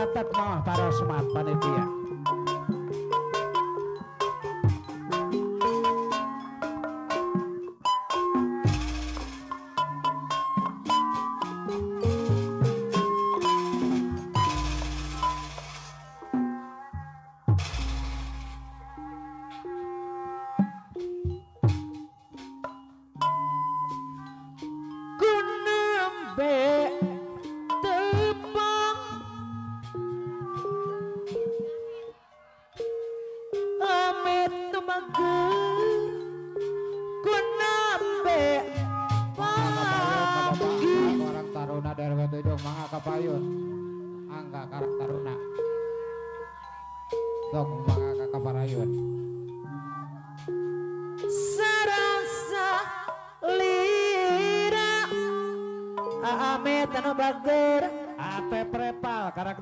Catat mah para semat panitia.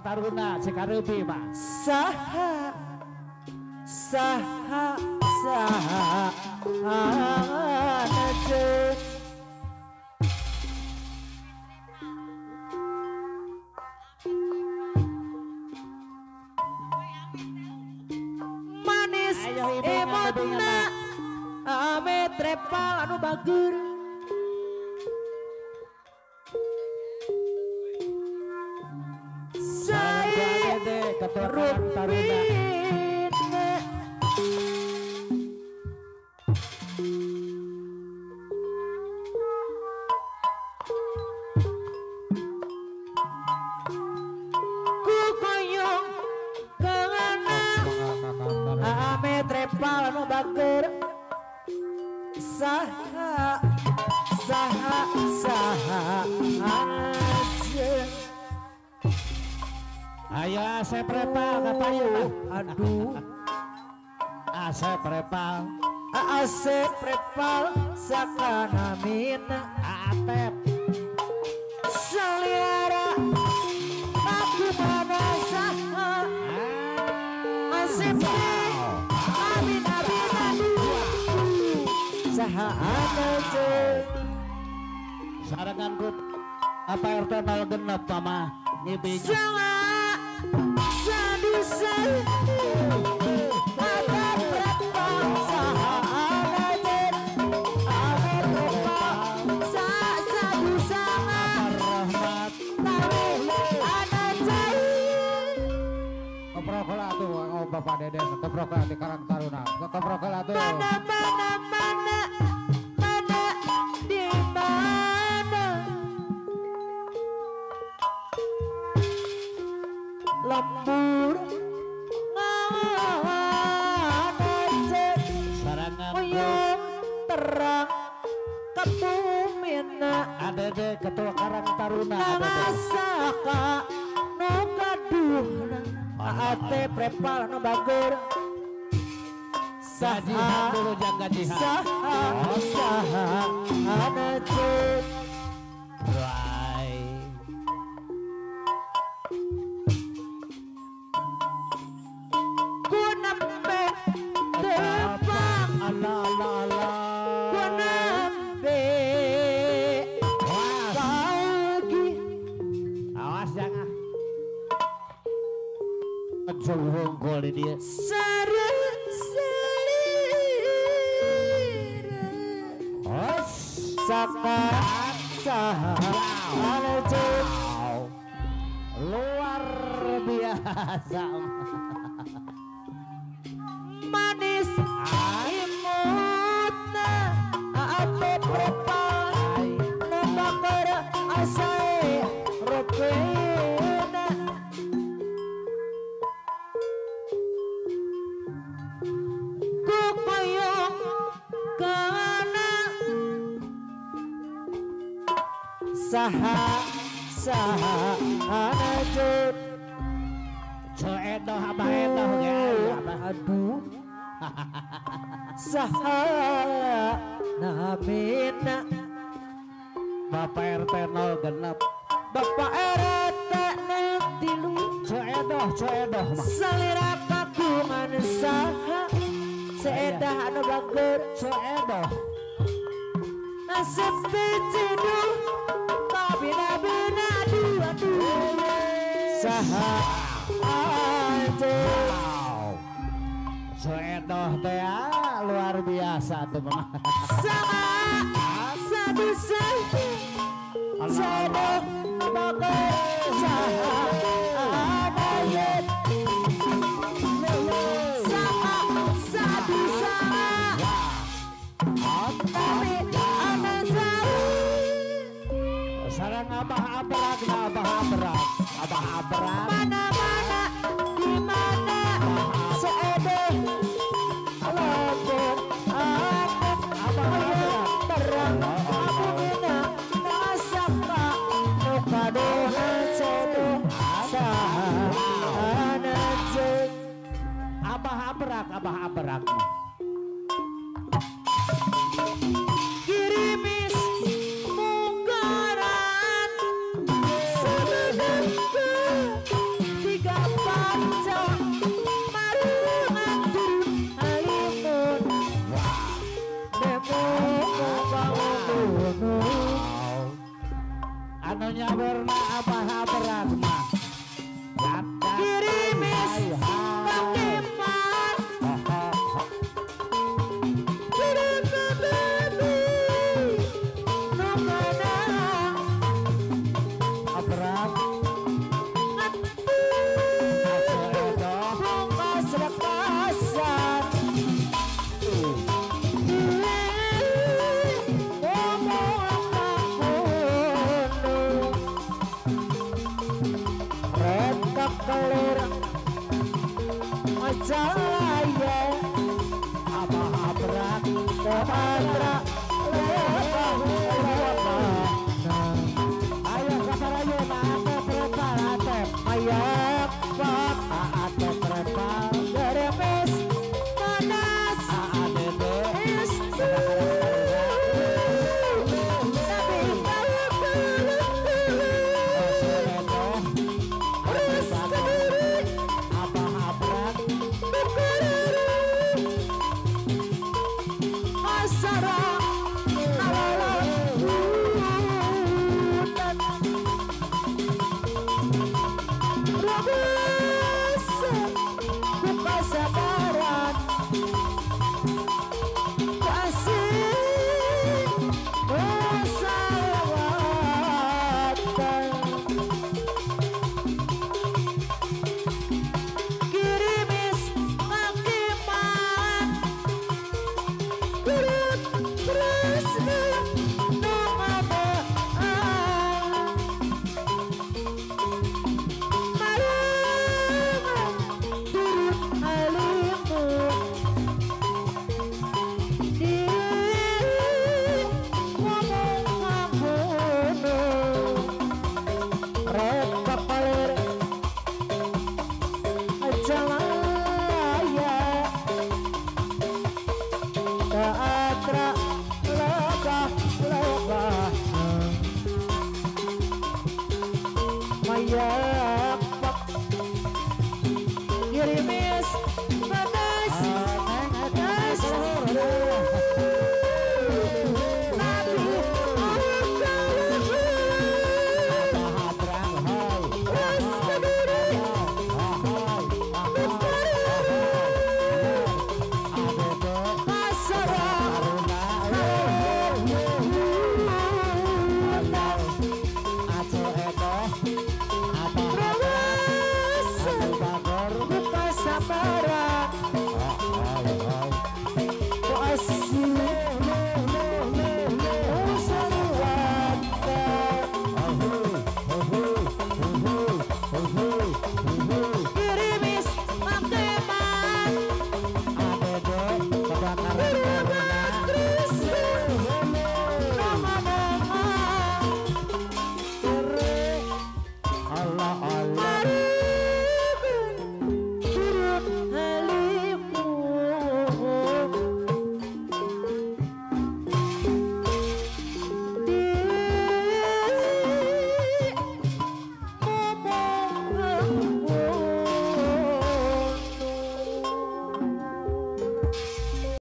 Taruna Cikarebi mah saha saha saha anajeun manis emotna ame trepal anu bager. Ketua Karang Taruna. Ku koyong kengana ame trepal anu bager saha saha saha aja. Ayo asep prepal kapayu. Aduh. Asep prepal. Asep prepal sakanamina atep. Saliara aku mana saha. Asep abina bina saha aja. Sarangan ku apa RT 0 genep mama ngibinya. Bapak Deden, keprok di Karang Taruna, keprok atuh. Mana mana mana mana di mana lembur nganajeun sarangan uyung terang kebumina adede ketua Karang Taruna ngasaka nu gaduhna ate prepal nu bager saha dulu jang gajihan saha saha anajeun rai ku nembe tepang ala ala ala ku nembe pagi awas jangan wongkol di dia sareng selira saka saha anajeun luar biasa manis imutna ate prepal nu baker asae rupina ku koyong kana saha saha anajeun Edoh abah edoh ya aduh saha namina Bapak RT 0 genep Bapak RT 03 Ceedoh ceedoh mah salira kagungan saha seedah anu bager ceedoh nasib picidul kabina-bina dua dua saha Anjing. Seedoh teh luar biasa tuh mah. Sama satu satu seedoh bagai saha anayet. Sama satu sama tapi anak jauh. Sarang abah abrak, abah abrak, abah abrak. Mana-mana di mana seedoh lamun anak abah terang abuna nasapa nu kadohan seedoh saha anjeun. Abah abrak, abah abrak. Girimis munggaran sebedengke tiga panca marungan turun halimun demo bangun. Anu nyawerna abah abrak mah. Girimis pakeman Abrak abah abrak ayo kaparayo atep repal atep Ayak pak atep repal geremes panas adede istu tapi terus kediri abah abrak bekeruru asara alalahutan robes buka sabaran kasih musalawatan kirimis ngakiman turut tresna nu ngabaan marungan turut halimun di ngomong ngakono rek kapalir ajalaya teatra lebah lebah mayak pak girimis panas panas nabi abah abrak hai terus kediri adede pasara taruna aco edoh abah Rawasa bagor buka sabaran